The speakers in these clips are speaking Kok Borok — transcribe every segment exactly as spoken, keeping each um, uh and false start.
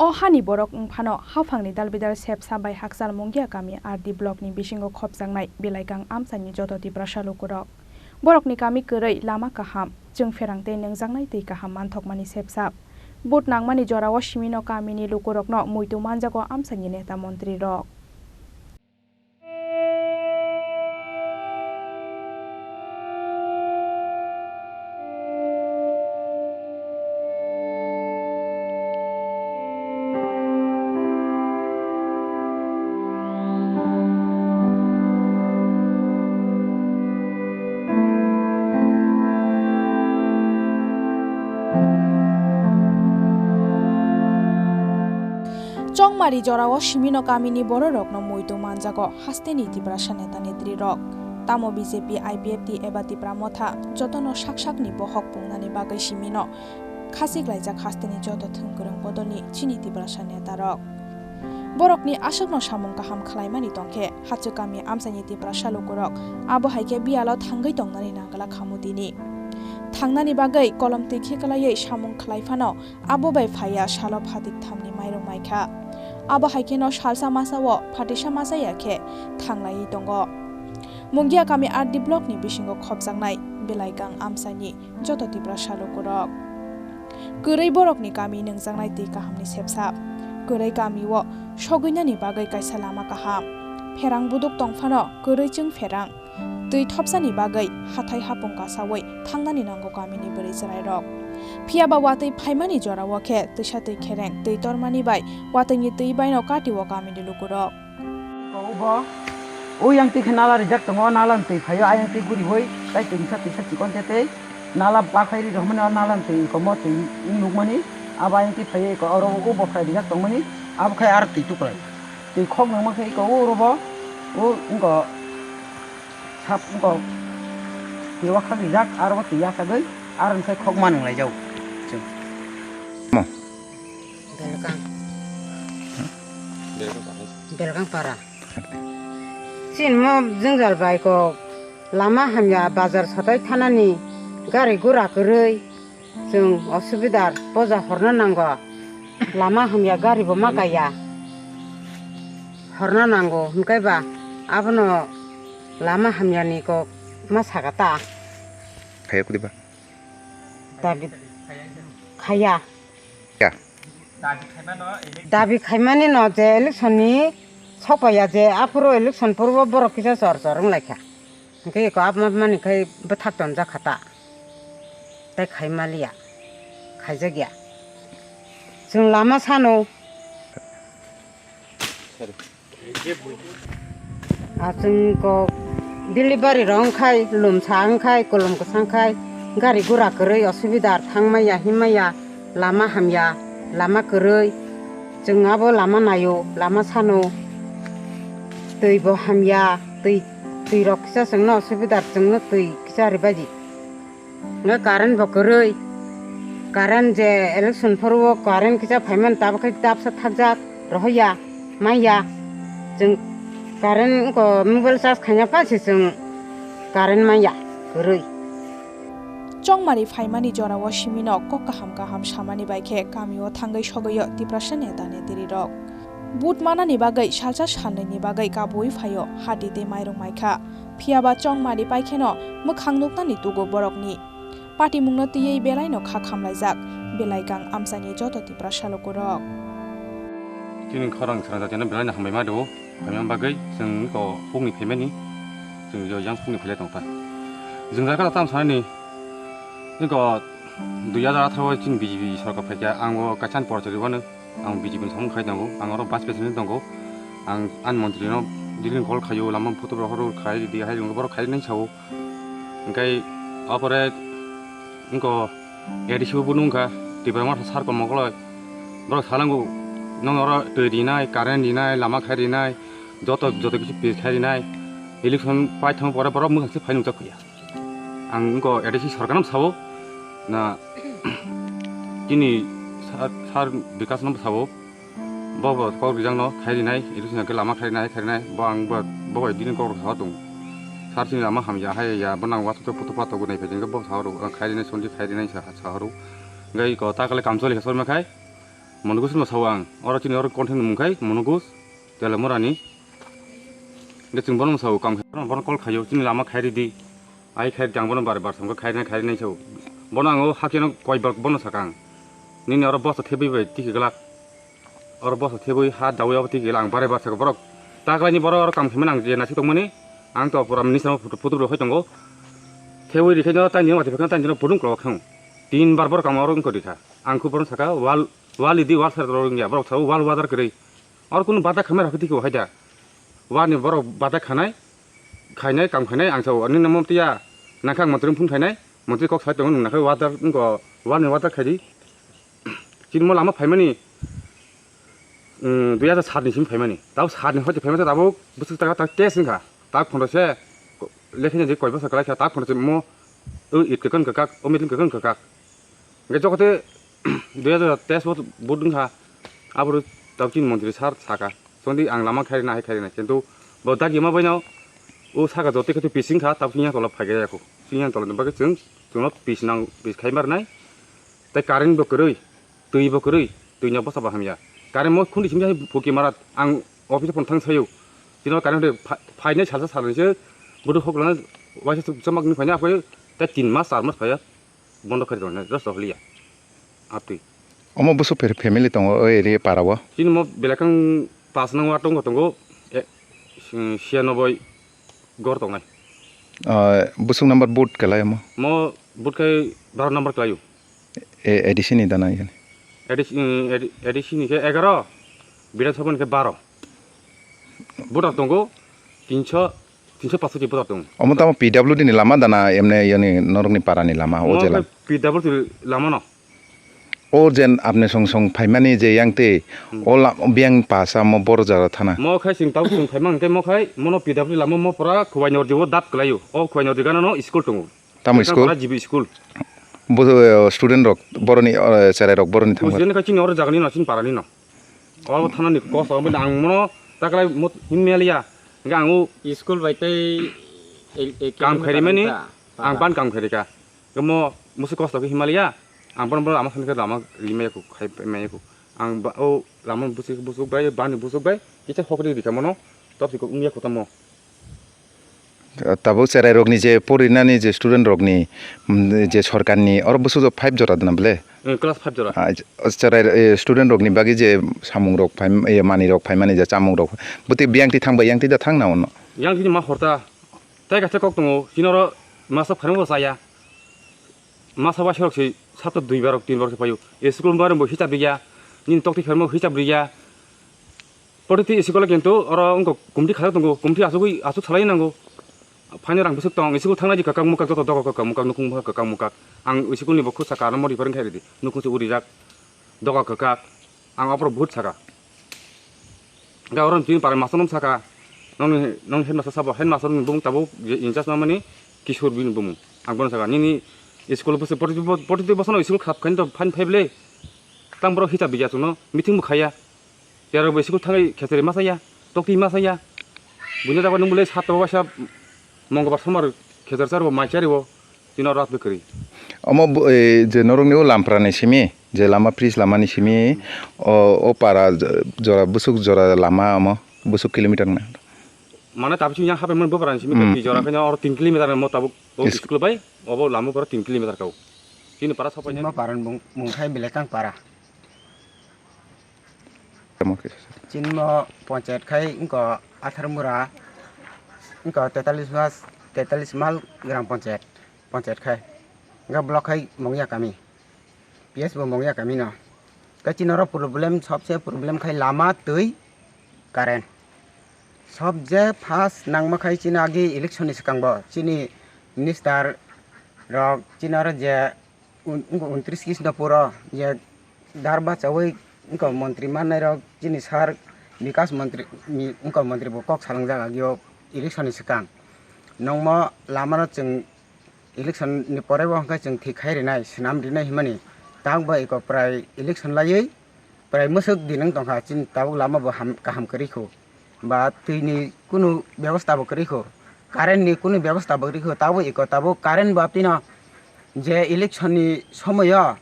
O hani borok wngphano haphangni dalbidal sepsa bai hakchal Mungia kami R D block ni bisingo khopjaknai belai kang amchaini joto Tiprasa lukurok. Borokni kami kwrwi, lama kaham, chwng pherang tei nwngjaknai twi kaham manthokmani sepsa. Vote nangmani jorao simino kamini lukurokno muitu manjago amchaini neta montrirok. Chongmari jorao simino kamini bororokno muitu manjago hasteni Tiprasa neta netrirok. Tamo B J P, I P F T eba Tipra Motha jotono sak sakni bohok pungnani bagwi simino khasiklaijak hasteni joto thwngkwrwng bodolni chini Tiprasa netarok. Borokni aswkno samung kaham khlaimani tongkhe, hachwk kami amchaini Tiprasa lukurok abo hai khe biyalo thangwi tongnani nangla khamu tini. Thangnani bagwi kolom twi khe kwlaiwi samung khlai phano abo bai phaiya salo phatik thamni mairung maikha. Abo hai kheno salsa masao phatisa masa ya khe thanglaiwi tongo. Mungia kami R D block ni bisingo khopjaknai belai kang amchaini joto Tiprasa lukurok. Kwrwi borokni kami nwngjaknai twi kahamni sepsa. Kwrwi kamio sogwinani bagwi kaisa lama kaham. Pherang buduk tongphano kwrwi chwng pherang. Twi thopsani bagwi hathai hapung kasawi thangnani nango kamini bwrwi chwrairok. Phiyaba watwi phaimani jorao khe twisa twi khereng twi tormani bai watwini twi baino katio kamini lukurok. Ubo, o yang twi khe nala rijak tongo, nala ni twi phaio, ayang twi guriwi, tai twi misa twi sa chikon te tei nala bakhai ri rwmani, o nala ni twi komo twi nukmani, abo ayang twi phaio, eko oro o bokhrai rijak tongmani, abo khai aro twi tuklai. Twi khok nangma khe eko o robo, o wngko sap wngko twi wakhak rijak, aro bo twi yachagwi, aro hwnkhai khok ma nung laijao chwng. Belkang. Belkang para. Chini mo jwngjal bai kok lama hamya bazar sotai thanani gari gura kwrwi chwng osubidar poja horna nango. Lama hamya gari bo ma kaiya. Horna nango hwnkhe ba abono lama hamyani kok ma saka ta. Khaya kudi ba? Dabi khaya. Ya. Dabi khaimani no je election ni sokpaiya je aphuru election purbo borok kisa chor chor wng laikha. Hwnkhe eko apma mani khai bwthak tonjak kha ta. Tai khaimaliya. Khaijakya. Chwng lama sano. Achwng kok delivery rok wngkhai, lumsa wngkhai, kolom kwsa wngkhai, gari gura kwrwi osubidar, thangmaya, himmaya, lama hamya, lama kwrwi. Chwng abo lama naio, lama sano. Twi bo hamya, twi, twi rok kisa chwngno osubidar, chwngno twi kisa rwbaidi. Hwnkhe current bo kwrwi. Current je election phuru o current kisa phaimani tabuk khe tapsa thakjak rohorya manya. Chwng current wngkha mobile charge khaina pha se chwng current manya kwrwi. Chongmari phaimani jorao simino kok kaham kaham samani bai khe kamio thangwi sogwio Tiprasa neta netiri rok. Vote manani bagwi salsa salnwini bagwi kabui phaio hati tei mairung maikha. Phiyaba chongmari paikheno mwkhang nuknani tugo borokni. Patimungno twiwi belaino kha khamlaijak belai kang amchaini joto Tiprasa lukurok. Chini khorang srang jatino belaino hambai ma rwo, hamya bagwi chwng kok hukni phaimani, chwng yang hukni phailai tongkha. Jwngjal khe tam sanani, eko dui hajar atharo chini B J P sorkar phaikha, ang o kaisa porchari wano. Ang B J P ni samung khai tongo, ang oro vice president tongo. Ang ani montri no daily call khaio, lama photo rok horo khai di, hai rok borok khai nai sao. Hingkai apore wngko A D C bo nungkha, Tipra Motha sir ko Mokoloi. Borok salango, nong oro twi rinai, current rinai, lama khai rinai, joto, joto kichu pis khai rinai. Election pai thang pore borok mwkhang se phai nukjak ya. Ang wngkha A D C sorkar no sao, na chini sir, sir Bikas no sao, bo bo kok rijak no khai rinai, election hwnkhe lama khai rinai, khai rinai, bo ang bo, bo bai bini kok rok sao tongo. Sir chini lama hamya, hai ya, bo nang wansuk tok putuk patok bo nai phai jeng bo sao rok, ang khai rinai, sonti khai rinai sa, sao rok. Hingke eko ta kale kam choli hai sorma khai. Monogus no sao ang. Oro chini oro content mung khai Monogus, Telemurani. Hingke chwng bono sao kam khai, bono call khaio, chini lama khairi di. Ai khairi di, ang bono bare bar samkha khairi nai, khairi nai sao. Bono ang o hakeno koi bar bono sakang. Nini oro bosta thebwi bai tiki glak. Oro bosta thebwi ha dawi abo tiki glak ang bare bar sakha borok. Taklaini borok oro kam khaimani ang je nasik tongmani. Ang to pura mini sama photo, photo rok hai tongo. Thebwi rikhaino taini ma thebwi taini pudung klok khang. Tin bar borok ang oro wngkha rikha. Ang khe bono saka wal, wal idi wal sar rok wngya. Borok sao wal wadar kwrwi. Oro kunu bata khamai rok tiki bo hai da. Wani borok bata khanai, khainai, kam khainai, ang sao, ani namo tiya, nangkha ang montri phone khainai, montri kok sai tongo, nangkha water, wngko, wani water khaidi. Chini mo lama phaimani, um, dui hajar sat ni simi phaimani. Tabo sat ni hoite phaimani, tabo bwswk taka tak test wngkha. Tak phano se, ko-, lekhanya je koi bwsa kwlai kha, tak phano se mo, o it kwkang kwkak, o meeting kwkang kwkak. Hingke jokote dui hajar teis bo vote wngkha, aboro tabuk chini montri sir saka, chwngdi ang lama khairina hai khairina, kintu bo dagi ma baino o saka joto khe pising kha, tabuk chini yang tola phaiga yako, chini yang tola bagwi chwng chwngno pis nang, pis khai marnai, tei current bo kwrwi, twi bo kwrwi, twi no bwsa bo hamya, current mo khundi simi hai phuki mara, ang office phone thang sayo, chini current phai, phainai salsa salnai se, bodo hoklano waisa chwng chwmak ni phaina aphai, tei tin mas char mas phaiya. Bondo khe tongnai, just holiya. Atwi. Omo bwswk pher-, family tongo o area para o? Chini mo belai kang pas nang wa tongo, tongo, e, si-, siyanoboi gor tongnai. Ah, bwswk number vote kwlai omo? Mo vote khai baro number kwlaio. E, A D C ni dana yani? A D C, mm, A D, A D C ni khe egaro, Bidhan Sabha ni khe baro. Voter tongo tinso, tinso pasoti voter tongo. Omo tamo P W D ni lama dana emne yani norokni para ni lama o jela? P W D lama no. O jen apni song song phaimani je yang te, hmm, o la-, biyang pasa mo boro jara thana. Mo khai sing tau sing phaimang te mo khai mono P W D lama mo pura Khowai Nordi o dap kwlaio. O Khowai Nordi gana no school tongo. Tamo school? G B school. Bo, eh, student rok boroni, eh, cherai rok boroni thangbar. Student khai chini oro jagani no, chini parani no. Oro thanani kos, ang mono taklai mot-, hin meliya. Hingke ang o school bai tei el-, el-, kam kilometer khairi mani, ta, ta. Ang ban kam khairi ka. Mo musu kos to Himalaya. Ang bono, bono ama sani khe lama rimaya ko, khai maya ko. Ang ba, o lama busuk, busuk bai, bani busuk bai, kisa hokri rika mono, top siko wngya kho tamo. Tabuk cherai rokni je porinani je student rokni, mm, je sorkarni oro bwswk five jora dana bwle? Eh, class five jora. Ah, cherai, eh, student rokni bagwi je samung rok phai, eh, mani rok phaimani je chamung rok, bwtwi biyangtwi thang bai yangtwi da thang na ono? Yangtwi ma horta. Tai kaisa kok tongo, chini oro masa phairung bo chaya. Masa waisa rok se sapta dui bar rok, tin bar rok se phaio. School bar bo hisab riya. Nini tokti phairung bo hisab riya. Protiti school o kintu oro wngkha committee khajak tongo, committee asugwi asuk salai nango. Phaino rang bwswk tong, school thangnai di kwkak mwkak joto doga kwkak mwkak, nukhung bwkha kwkak mwkak. Ang school ni bo khuk saka ano mori pharwng khairidi, nukhung se urijak, doga kwkak. Ang aphuru vote saka. Ga oro tini para master no saka, nong, nong headmaster sabo, headmaster ni bumung tabuk je in charge mamani Kishore bini bumung. Ang bono saka, nini school bwswk protiti bo-, protiti bosono school khap khain to phan phaible. Tang borok hisab biya chwngno, meeting bo khaiya. Tero bo school thangwi khechari ma chaya, tokti ma chaya. Buino jago nung bole sato waisa Mongolbar sombar khechari charo mai chari bo. Tino rat bwkri. Omo bo, eh, je norokni o Lamprani simi, je lama bridge lamani simi, o, o para j-, jora bwswk jora lama omo bwswk kilometer na? Mane tabuk sini yang hape mon bwbarani simi Hmm. Twi jora khe oro tin kilometer mo tabuk o Is- school bai, obo lama pora tin kilometer kau. Chini para sopai Chini mo paran bung, mung khai belai kang para. Tamo khe. Chini mo panchayat khai wngkha Atharmura, wngkha tetalis mas, tetalis mal gram panchayat, panchayat khai. Wngkha block khai Mongya kami, P S bo Mongya kami no. Khe chini oro problem, sobse problem khai lama, twi, current. Sobje first nangma khai chini agi election ni swkang bo chini minister rok chini oro je un-, wngkha untris Krishnapur o je dar bachaui wngkha montri mannai rok chini sir Bikas montri ni wngkha montri bo kok salangjak agi o election ni swkang. Nongmo lama no chwng election ni pore bo hwnkhe chwng thik khai rinai, swnam rinai hwnmani. Tabuk bo eko prai election laiwi prai mwswk din wng tongkha, chini tabuk lama bo ham, kaham kwrwi kho. Ba twi ni kunu bebosta bo kwrwi kho, current ni kunu bebosta bo kwrwi kho. Tabuk eko tabuk current bo aptino je election ni somoio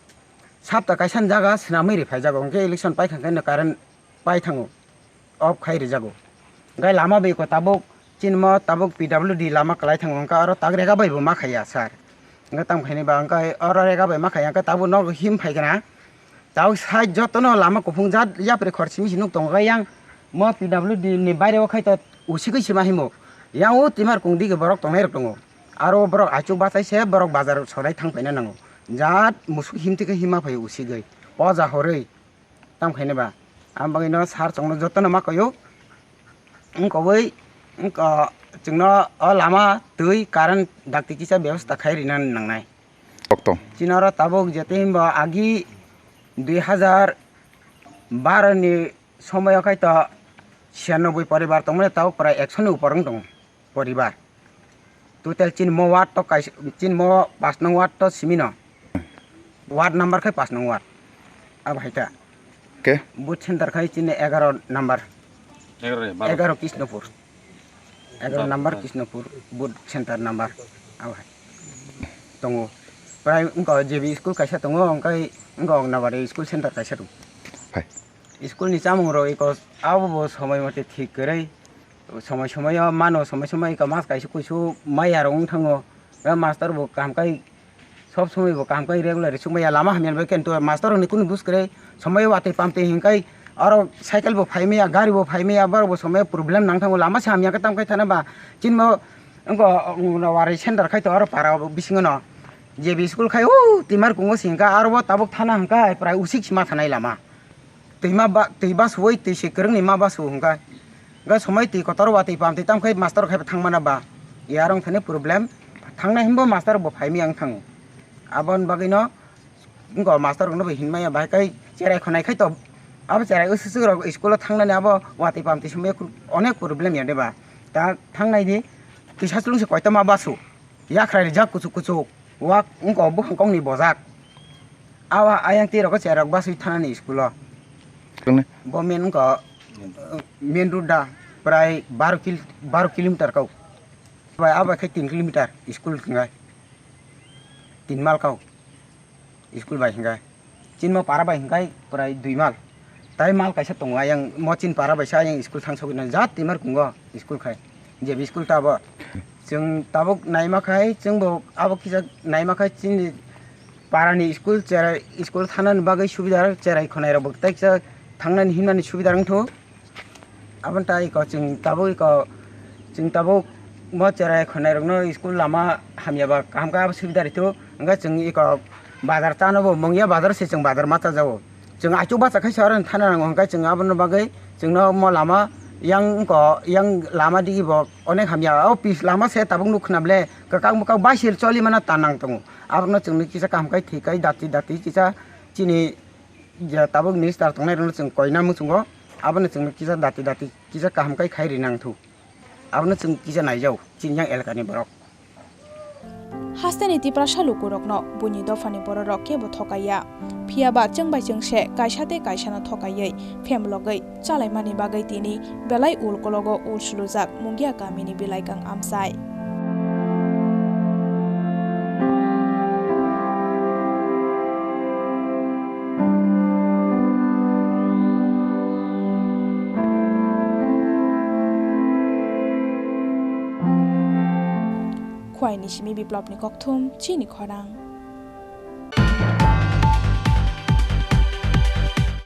Sapta kaisa ni jaga swnamwi rwphaijago, hwnkhe election paikha khe no current pai thango, off khai rwjago. Hwnkhe lama bai ko tabuk chini mo tabuk P W D lama kwlai thango, hwnkhe oro tak rega bai bo ma khaiya sir. Hwnkhe tamo khaini ba hwnkhe oro rega bai ma khaiya, hwnkhe tabuk nogo him phai gana. Tabuk side jotono lama kuphung jat yapri khor simi si nuk tongo, hwnkhe yang mo P W D ni baire o khai to usigwi sima himo. Yang o twimar kung digi borok tongnai rok tongo. Aro borok achuk bachai se borok bazar sorai thang paina nango. Jat musuk himti khe hima phai usigwi. Poja horwi. Tam khaini ba. Am bagwi no sir chwngno jotono ma koyo. Wngkogwi wngko chwngno o lama twi current dakti kisa bebostha khai rina nangnai. Okto. Chini oro tabuk jete himba agi dui hazar baro ni somoyo khai to siyanoboi poribar tongmani, tabuk prai ekso ni upor wng tongo poribar. Total chini mo ward to kaisa, chini mo pash nong ward to simi no. Ward number khai pash nong ward. Abo hai ta. Ke? Booth center khai chini egaro number. Egaro, baro. Egaro Krishnapur. Egaro number Krishnapur booth center number. Abo hai. Tongo. Prai wngkha J B school kaisa tongo, hwnkhe wngkha Anganwadi school center kaisa tongo. Hai. School ni chamung rok eko abo bo somoi mote thik kwrwi. Somoi somoi o mano, somoi somoi eko mas kaisa kuisu maya rok wng thango. Master bo kaham kai sob somoi bo kaham kai regular sukmaya lama hamya bai khe to master rok ni kunu bus kwrwi somoi watwi pamtwi hinkai oro cycle bo phaimaya, gari bo phaimaya, borok bo somoi problem nang thango, lama se hamya khe tam khai thana ba chini bo wngkha wari center khai to oro para bisingo no J B school khai o twimar kungo se hinka aro bo tabuk thana hinka prai usik sima thanai lama. Twi ma ba, twi ba suwi, twi se kwrwngni ma ba su hwnka. Hwnka somoi twi kotor watwi pam twi tam khai master khai thang mana ba. Yarong thani problem. Thangnai hwnbo master bo phai miyang thango. Aboni bagwi no wngko master rok no bo hin maya bahai kai cherai khonai khai to. Abo cherai usuk usuk rok school o thangnani abo watwi pam twi somoi onek problem ya de ba. Ta thangnai di kisa chwlwng se koito ma ba su. Yakhrai rijak kuchuk kuchuk. Wak wngkha o buphang kokni bojak. Awa ayang twi rogo cherai rok baswi thanani school o. Kwrwngni? Bo main wngkha, uh, main road da prai baro kil-, baro kilometer kau. Bai abo khe tin kilometer school hwnkhai. Tin mal kau school bai hwnkhai. Chinma para bai hwnkhai prai dui mal. Tai mal kaisa tongo ayang mo chin para bai sa ayang school thang sogwi na jat twimar kungo school khai. J B school ta bo. Chwng tabuk naima khai, chwng bo abo kisa naima khai chini para ni school cherai, school thana ni bagwi subidar cherai khonai rok bo tai kisa thangnani himnani subidar wng thu. Aboni tai eko chwng tabuk eko chwng tabuk mo cherai khonai rok no school lama hamya ba kaham khe abo subidar thu. Hwnkhe chwng eko bazar chano bo mungya bazar se chwng bazar ma cha jao. Chwng achuk bacha khai se oro thana nango hwnkhe chwng aboni bagwi chwngno omo lama yang wngkha, yang lama digi bo onek hamya. O pis lama se tabuk nuk khna ble kwkak mwkak bai se choli mana ta nang tongo. Abono chwngno kisa kaham khai thwi khai dati dati kisa chini je tabuk minister tongnai rokno chwng koina muchungo. Abono chwngno kisa dati dati kisa kaham khai khai ri nang thu. Abono chwng kisa naijao chini yang elakani borok. Hasteni Tiprasa lukurokno buini dophani bororok kebo thokaiya. Phiyaba chwng bai chwng se kaisa tei kaisano thokaiwi phemlogwi chalaimani bagwi tini belai ulkologo ul sulujak Mungia kamini bilaikang amchai. Khwai ni simi Biplopni kokthum chini khorang.